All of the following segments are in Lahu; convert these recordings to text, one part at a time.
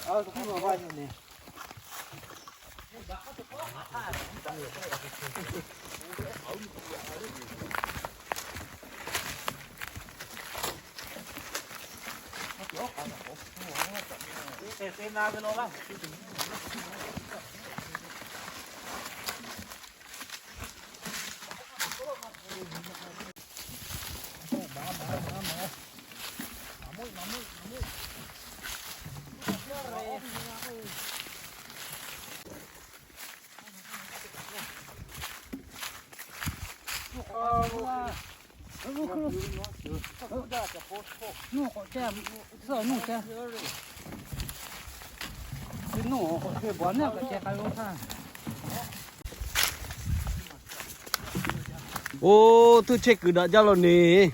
Oˇ, tuˇ chehˇ kuiˬ daꞈ jaˇ law ne.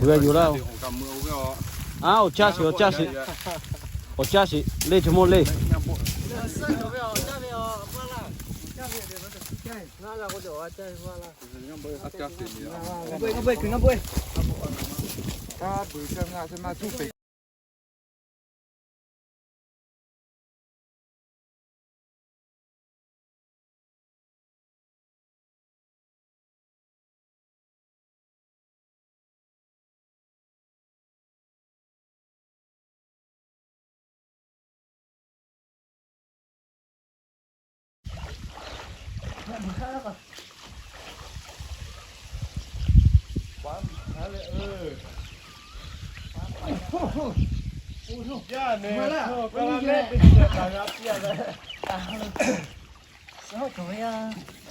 Beuꞈ yoˬ laˇ. Aˉ, awˬ caˇ sheˍ, awˬ caˇ sheˍ. Awˬ caˇ sheˍ, leˇ chaw mawˇ leˇ.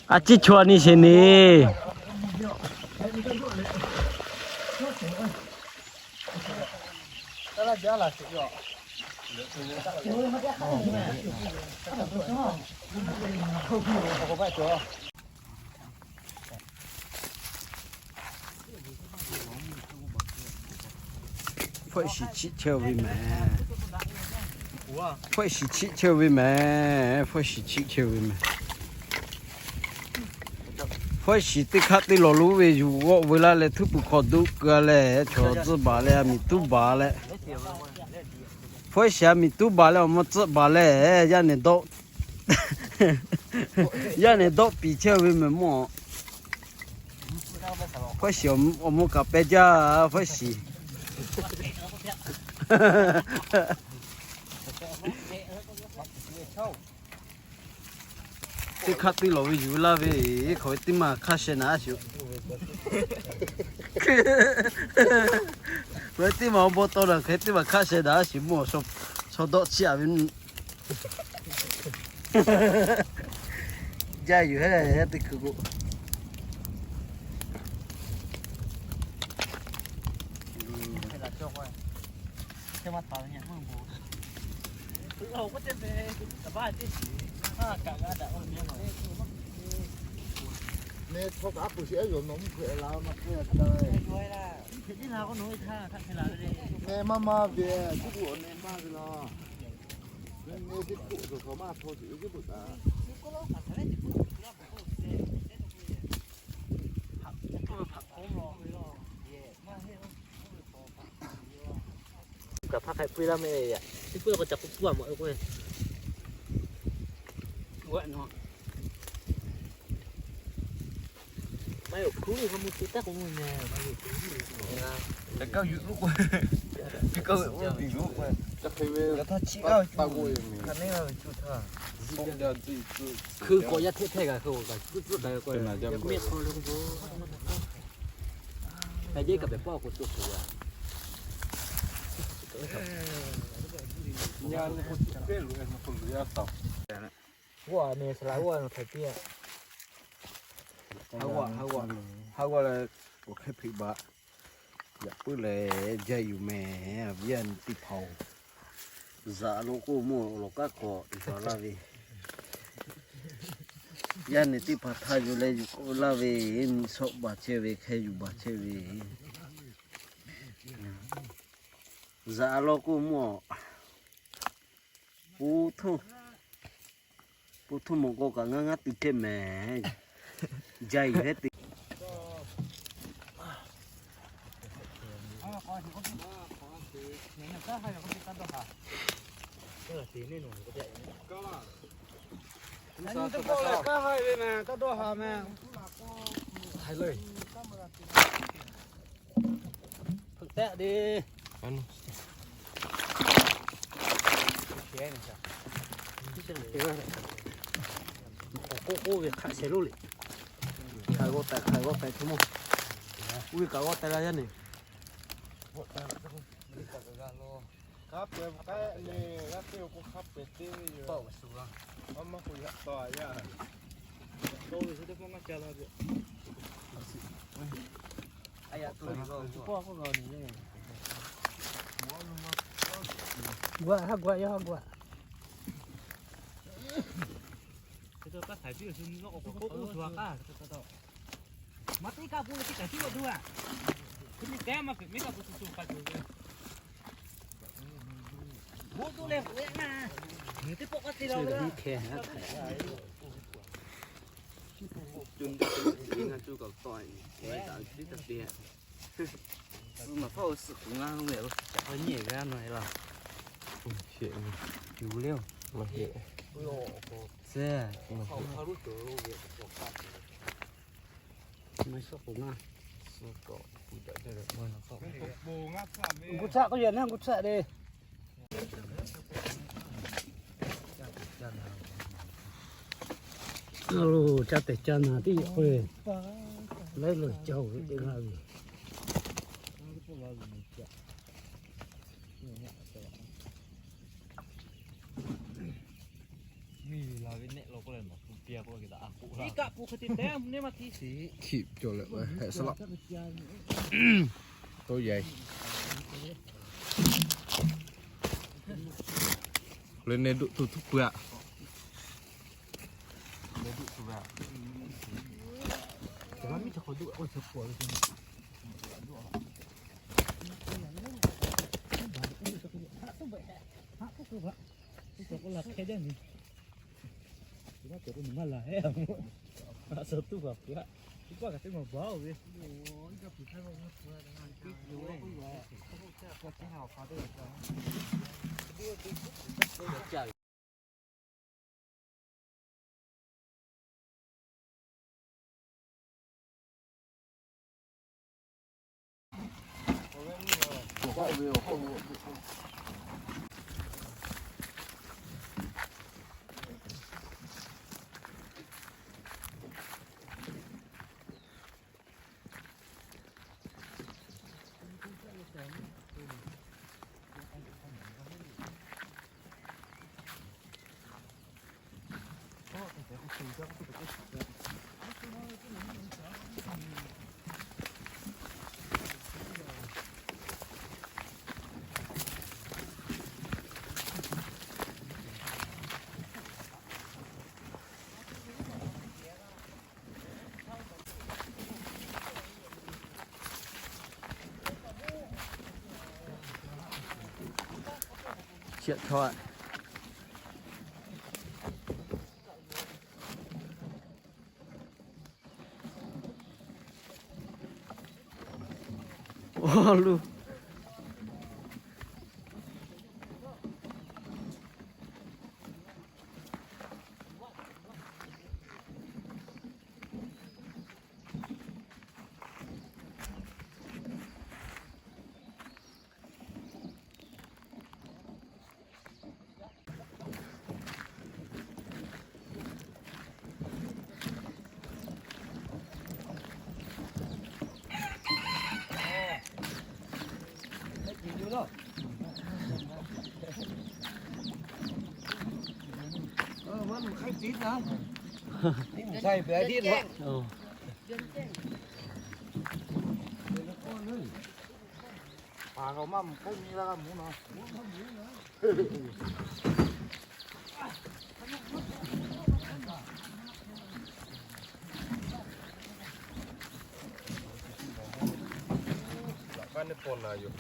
A ciˉ chawˇ ni sheˍ neˍ. Hpawehˇ shiˍ chiˆ chehˇ ve mehˍ. Hpawehˇ shiˍ chiˆ chehˇ ve mehˍ. Hpawehˇ shiˍ chiˆ chehˇ ve mehˍ. Hpawehˇ shiˍ teˇ hkaˆ teˇ lawˬ lonˉ ve yuˬ g'awˆ veu laˇ leh, htuˉ puˍ hk'aw duˆ keu-a leh, chaw tcuhˇ baˬ leh, a miˍ tuˉ baˬ leh, hpawehˇ shiˍ a miˍ tuˉ baˬ leh, awˬ mvuh tcuhˆ baˬ leh, yaˇ nehˬ dawˆ, yaˇ nehˬ dawˆ piˍ chehˇ ve mehˍ mawˇ. Hpawehˇ shiˍ awˬ mvuh kaꞈ peh jaˇ, hpawehˇ shiˍ. Teˇ hkaˆ teˇ lawˬ ve yuˬ laˇ ve, hk'aˬ ve teˇ maˬ hk'aˇ sheh naˍ a shuˍ. Hk'aˬ ve teˇ maˬ awˬ bon tawˇ naˬ, hk'aˬ ve teˇ maˬ hk'aˇ sheh naˍ a shuˍ, mvuhˇ awˬ shaw dawˆ chiˇ aꞈ ve. Jaˇ yuˬ heˉ teˇ hkui k'o. Neh chaw kaꞈ a puˬ shiˍ a yawˬ nawˬ mvuhˇ hpeuꞈ la ma hk'e a ta. Neh maˇ maˇ ve, tuˉ k'o awˬ neh maˇ ve la. Neh teˇ hpoˆ cawˬ hk'aw maˇ htaw shiˍ ve teˇ hpoˆ taꞈ. Kaꞈ hpaˇ hk'ai puiˇ laˇ mehˆ yaꞈ. Teˇ puiˇ k'o ca k'oˆ puiˇ a mawˬ k'oˆ ve. Maˇ yawˬ hkuiˉ ve k'o mvuhˇ te taˇ k'o mvuhˇ neh maˇ yawˬ hkuiˉ ve. Kaꞈ kaˇ yuˬ k'oˆ k'o, kaˇ yuˬ k'oˆ k'o, kaꞈ hk'e ve, kaꞈ htaˇ chiˇ kaˇ ve cuˇ, hk'aˬ neˉ laˇ ve cuˇ htaˇ. Hkui k'awꞈ yaˇ hteˆ hteˆ kaꞈ hkui k'awꞈ kaꞈ cuˇ cuˇ kaꞈ k'o, mehˆ hk'aw lo k'o, a jehˉ kaꞈ pehꞈ pawˆ k'o tuˬ k'o yaˇ. G'oˇ a meh saˍ laꞈ g'oˇ a nawˬ htaiˍ piˇ a. Ha g'oˇ, ha g'oˇ, ha g'oˇ leh, awˬ hk'e hpeꞈ baˬ. Yaꞈ puiˉ lehˬ, jaˇ yuˬ mehˍ, viˉ yaˇ nyi teˇ hpaˍ-oˬ. Zaꞈ lo k'oˆ mawˬ awˬ lawn kaˉ k'awꞈ yuˬ laˇ ve, yaˇ nyi teˇ hpaˍ htaˇ yuˬ leh yuˬ k'oˆ laˇ ve, nyi shawˆ baˬ chehˇ ve, hk'e yuˬ baˬ chehˇ ve. Zaꞈ lo k'oˆ mawˬ, po htoˇ, po htoˇ mawˬ k'o kaꞈ ngaˇ ngaˇ te chehˇ mehˍ. Jaˇ yuˬ hehˉ te. K'oˆ k'oˆ ve hk'aˆ sheh lo le. Hk'aˬ g'awˇ tehꞈ, hk'aˬ g'awˇ tehꞈ hto mawˬ. Uˇ ve kaꞈ g'awˇ tehꞈ la yaˇ neˬ. Guaꞈ ha guaꞈ yawˇ ha guaꞈ. Gu tsaˆ k'oˆ yaꞈ naˉ, gu tsaˆ le. A lo, ca tehˬ ca naˬ teˇ yaꞈ k'oˆ ve, laiˉ leuˬ ca-oˬ ve teˇ g'aˇ ve. Hkiˆ cawˬ leh heh saˍ laˆ. Toˇ yaꞈ. Leh ne duˆ tuˬ tuˬ pui aꞈ. Chiꞈ chaw aꞈ. Awˬ luˬ. Aˬ, maˇ mvuhˬ k'oˆ nyi la g'a mvuhˬ naˬ. Laꞈ ka neˇ paw naˬ yoˬ.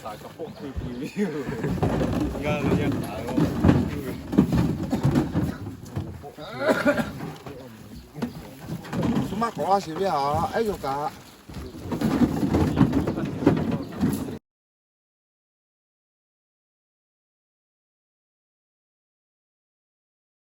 Saˍ kaꞈ hpawˆ hkui hkui ve yoˬ. Ngaˬ lehˬ yaˇ taˍ ve. Shu maˇ k'awꞈ la sheˍ ve aꞈ, ehˉ yawˇ kaꞈ.